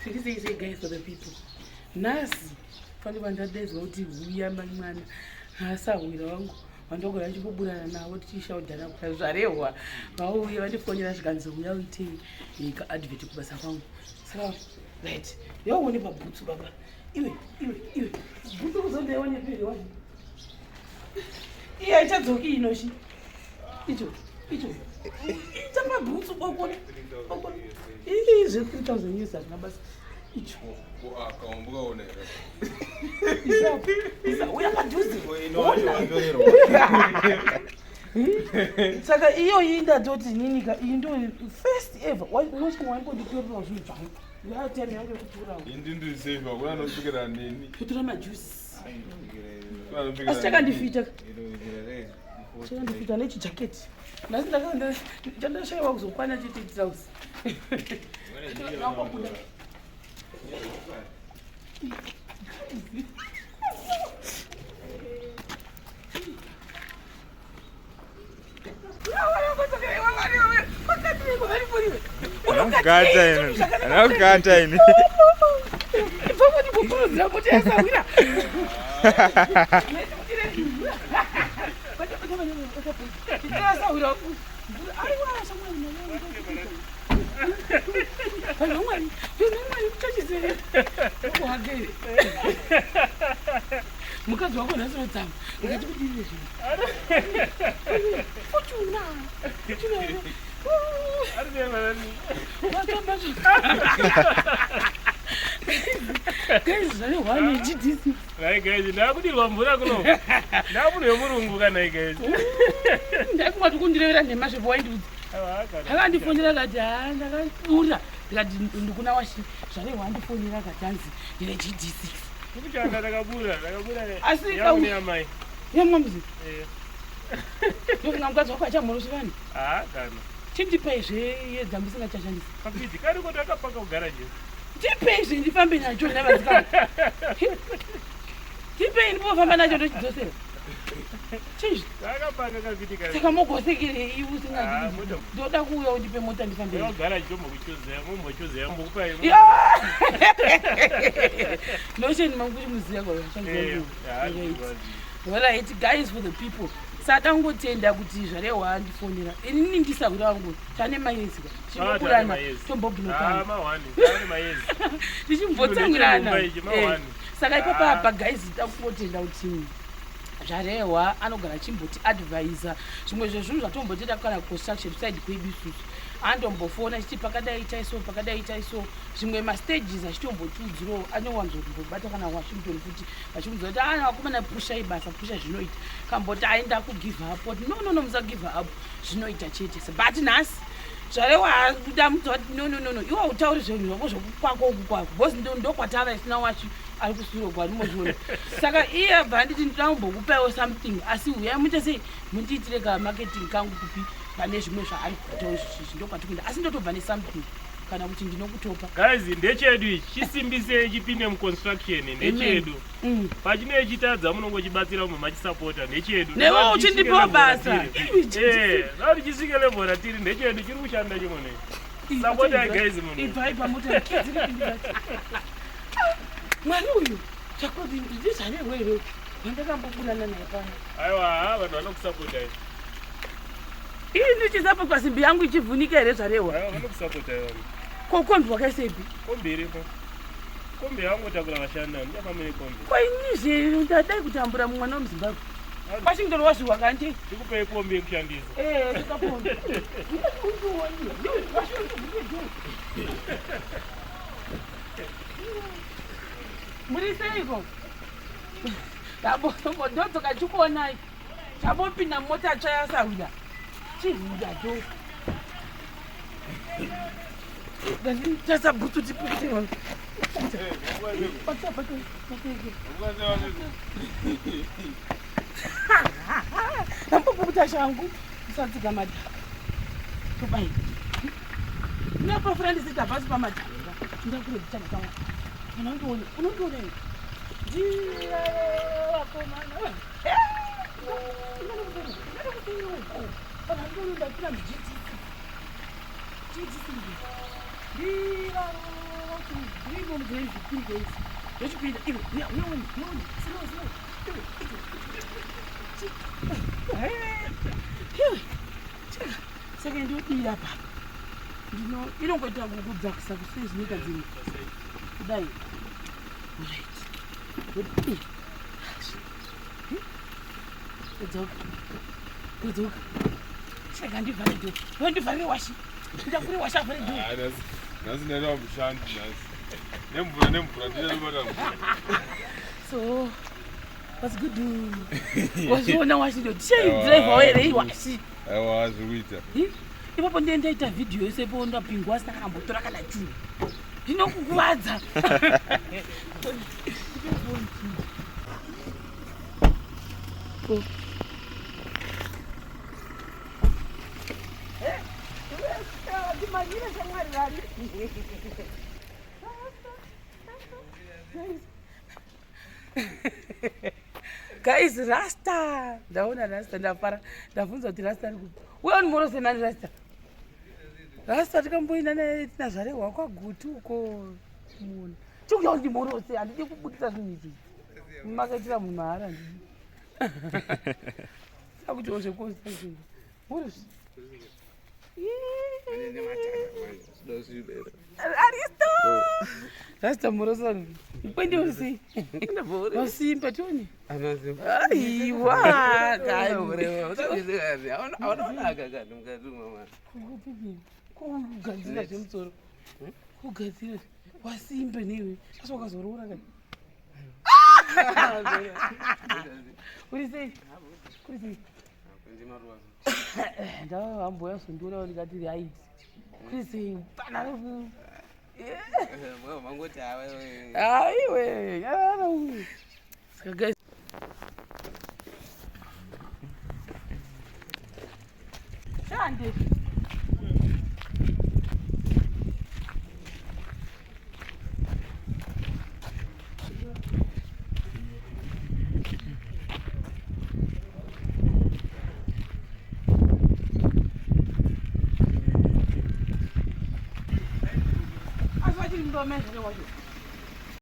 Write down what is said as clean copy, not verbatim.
Zviri sei sei guys for the people. Nhasi fane vandadaidzwa kuti huya mai mwana asahwira wangu vandogara ndichimboburana navo tichishaudhana kuda zvarehwa vauye vandifonera zvikanzi huya uite kaadvert kubasa kwangu saka right yauone pabhutsu baba iwe iwe iwe bhutsu kuzondaione pere wacho iye haichadzoki inoshi icho icho ita mabhutsu okona okona ii zve 3000 years hazvina basa icho uya padhuze saka iyoyi ndatoti ninika iyi ndo first ever unosvika waimbonditorerawo zvinhu zvangu yaatime yangu yekuturawo kutora majusi asi chakandifita chakandifita nechijaketi nhasi chandashaiwa kuzokwana chete trouse nakobuda Anokata ini. Anokata ini. Mukadzi wako nhasi rotsama ngati kudii zvinhu Fortuna. Guys, zvane one GDC. Right guys, ndakudirwa mvura kuno. Ndakuno yemurungu kana guys. Ndakunga tikundirevera nhema zvepo waindiudza. Akandifonera akati haa ndakabura ndikati ndikuna washi zvane wandifonera akati hanzi ndine GD6. Kuchanga ndakabura, ndakabura. Asi yamai. Yamamzi. Eh. Ndofunga mukadzi wako achamhorosi vanhu. Ah, kana. Chindipei zve yedza musingachashandisi. Kapidi kari kuti akapaka kugara je. Tipei zve ndifambe nacho ndavadzikana. Tipei ndipofamba nacho ndochidzosera. Chizvi. Akapaka kapidi kari. Saka mogosekerei usingadi. Ah, mota. Ndoda kuuya undipe mota ndifambe. Wewe garage ndombokuchuzea, mombochuzea mbokupa imwe. Notion mangu kuti muziya kwa. Eh, ah, Alright guys for the people. Sada kungotenda kuti zvarehwa andifonera. Inini ndisahwira wangu tane mayezi ka. Chimbokurana tomboblockana. Ah, mawani, tane mayezi. Tichimbotsanwirana. Chimbo ichi, mawani. Eh, Saka ipapo apa guys takungotenda kuti zvarehwa anogara achimboti advisa zvimwe zvezvinhu zvatombotoita kana construction side kwedu isusu andombofona achiti pakadai itai so pakadai itai so zvimwe mastages achitombotiudzirawo anowanzombobata kana washington futi vachimuudza kuti ana vakomana pushai basa pusha zvinoita kamboti aenda kugive up oti no no no musagive up zvinoita chete but nhasi zvarehwa ndamudza kuti no no no no iwe utauri zvinhu zvako zvokukwako uku kwako because ndokwatava isina wachi ari kusure uko andimozviona saka iye abva anditi ndinoda kumbokupaiwo something asi huyai muite sei mundiitire kamarketing kangu kupi pane zvimwe zvaari kuitawo izvizvi ndokwatikuenda asi ndotobva nesomething kana kuti ndinokutopa Guys, ndechedu ichi. Chisimbisei chipinde muconstruction, ndechedu. Pachinenge chitadza munongochibatsira mumwe machisapota, ndechedu. Newe uchindipawo basa. Eh, noti chisvike level ratiri ndechedu chiri kushanda chimune. Sapota guys munhu. Ibvai pamota mwari uyu chakoti ndizvarehwa here wandakamboburana naye pano Aiwa, vanhu vanokusapota. Ii ndichisapotwa simbi yangu ichivhunika here zvarehwa Aiwa, vanokusapota vanhu. Ko kombi wakaisepi? Kombi iripo. Kombi yangotakura vashandi, ndichafamba nekombi. Ko inizve ndadai kutambura mwana wemuZimbabwe. Washington wazviwa kanti? Ndikupei kombi yekushandisa. Eh, ndikakombi. Muri seiko? Ndodzoka chikuonai. Chambopinda mota tsvayasahwira. Chihwira do. Tasa bhutsu tipukute. Ndambopukuta shangu usatsika madhaka. Tobai. Ndinopafura ndisita pasi pamadhaka. Ndakurebita ndakawa. Unondiona, unondiona. Ndira vakomana. Zvirimo mudzimai zvipinda izvi. Ndochipinda iwe uya uya uya uya slow slow. Iwe iwe. Saka ndodii apa? Ndino inongoita kudzakisa kusei zvinoita dzimwe. Kudai. Right. Ndodii. Kudzoka. Kudzoka. Saka ndivhare door. Ndivhare washi. Ndakure washi avhare door. Ah, nhasi ndaenda mushandi nhasi. Nemvura nemvura ndinobata mvura. So what's good? Wazviona washi ndo. Chei driver here washi. Aiwa zviri kuita. Ipapo ndiye ndaita video yese ipo ndapingwa asina kana mbotora kana chinhu. Ndinokukuvadza. Oh. Ndimanyire shamwari vari. Guys, Rasta. Ndaona Rasta ndafara. Ndabvunza kuti Rasta ari kupi. Uya unimorose nani Rasta? Rasta tikamboenda naye tinazvarehwa kwaGutu uko. Muona. Chikuya undimorose handidi kubudisa zvinhu izvi. Makaitira munhu mahara handidi. Sakutiwo zveconstruction. Morose. Aristo! Rasta morosa. Kwende uri sei? Wasimba tione. Aiwa. Kugadzira zvemusoro. Kugadzira. Wasimba newe. Asi wakazoroora kani? Uri sei? Kuri sei? Ndavamboya zondionawo ndikati right. Kuri sei? Pana refu. Aiwe. Saka guys Shande. Asi vachiri mumba mai zvake wacho.